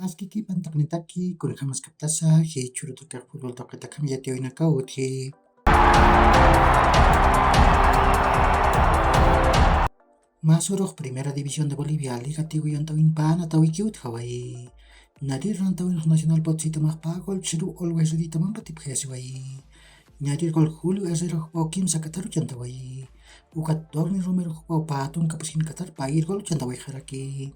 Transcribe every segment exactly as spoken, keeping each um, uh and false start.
Askiki pantaqnitaki, kunjamaskaptasa jichhürutakax fútbol tuqitakham yatiyawinakaw utji. Masurux Primera División de Bolivia Liga Tigo yant'awin panatawiki utjawayi. Narir ranatawinx Nacional Potsitamax pä gol chhüru Always Ready tamampa tipjayasiwayi. Narir gol Julio Herrera jupaw kimsa kataru chantawayi. Ukat Dorni Romero jupaw pä tunka puskin katar pä gol chantawayxaraki.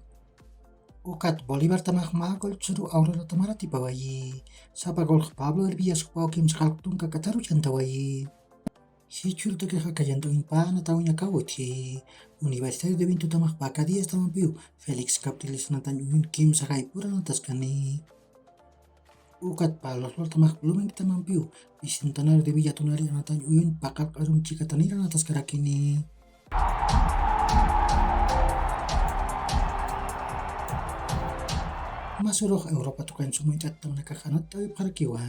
Ukat Bolívar tamax mä gol chhüru Aurora tamara tipawayi. Sapa gol Pablo Hervillas jupaw kimsa jalq tunka kataru chantawayi. Jichhürutakax aka yant'awin panatawinakaw utji. Universitario de Vinto tamax Vaca Díaz tamampiw Félix Capriles anatañ uyun kimsa jayp'ur anataskani. Ukat pä Los Los tamax Blooming tamampiw Bicentenario de Villa Tunari anatañ uyun paqallq arum chikatanir anataskarakini. Masurux Europa tuqin suma yant'at tamanakax anattawipxarakiwa.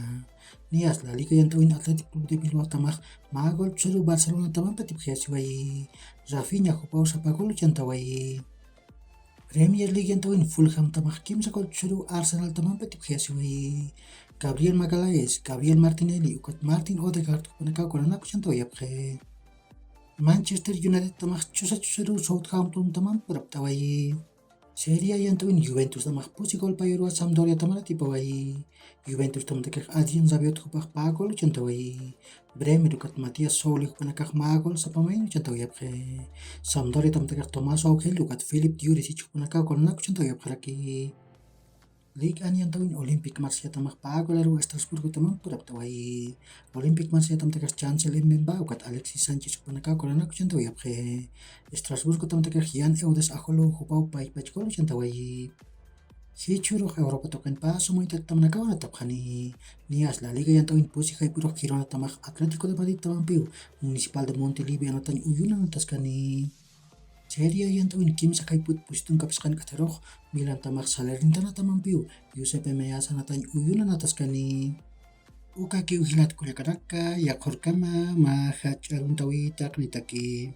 Niyas La Liga yant'awin Athletic Club de Bilbao tamax mä gol chhüru Barcelona tamampa tipjayasiwayi. Rafinha jupaw sapa gol chantawayi. Premier League yant'awin Fulham tamax kimsa gol chhüru Arsenal tamampa tipjayasiwayi. Gabriel Magalhaes, Gabriel Martinelli ukat Martin Odegaard jupanakaw gol anaku chantawayapxi. Manchester United tamax chusa chhüru Southampton tamamp urapt'awayi. Serie A yant'awin Juventus tamax pusi gol payurwa Sampdoria tamara tipawayi. Juventus tamtakax Adrien Rabiot jupax pä gol chantawayi. Bremer ukat Matías Souli jupanakax mä gol sapa mayn chantawayapxi. Sampdoria tamtakax Tomás Augiel ukat Filip Jurisic jupanakaw gol anaku chantawayapxaraki. Liga A yant'awin Olympique Marsella tamax pä golaru Estrasburgo tamamp urapt'awayi. Olympique Marsella tamtakax Chancel Mbemba ukat Alexis Sánchez jupanakaw gol anaku chantawayapxi. Estrasburgo tamtakax Jan Eudes Aholo jupaw paypach gol chantawayi. Jichhürux Europa tuqin pä suma yant'at tamanakaw anatapxani. Niyas La Liga yant'awin pusi jayp'urux Girona tamax Atlético de Madrid tamampiw Municipal de Montilivi anatañ uyun anataskani. Serie A yant'awin kimsa jayp'ut pusi tunka phisqan k'atharux Milan tamax Salernitana tamampiw Giuseppe Meazza anatañ uyun anataskani. Ukakiw jilat kullakanaka, yaqhurkama mä jach'a aruntawi taqnitaki.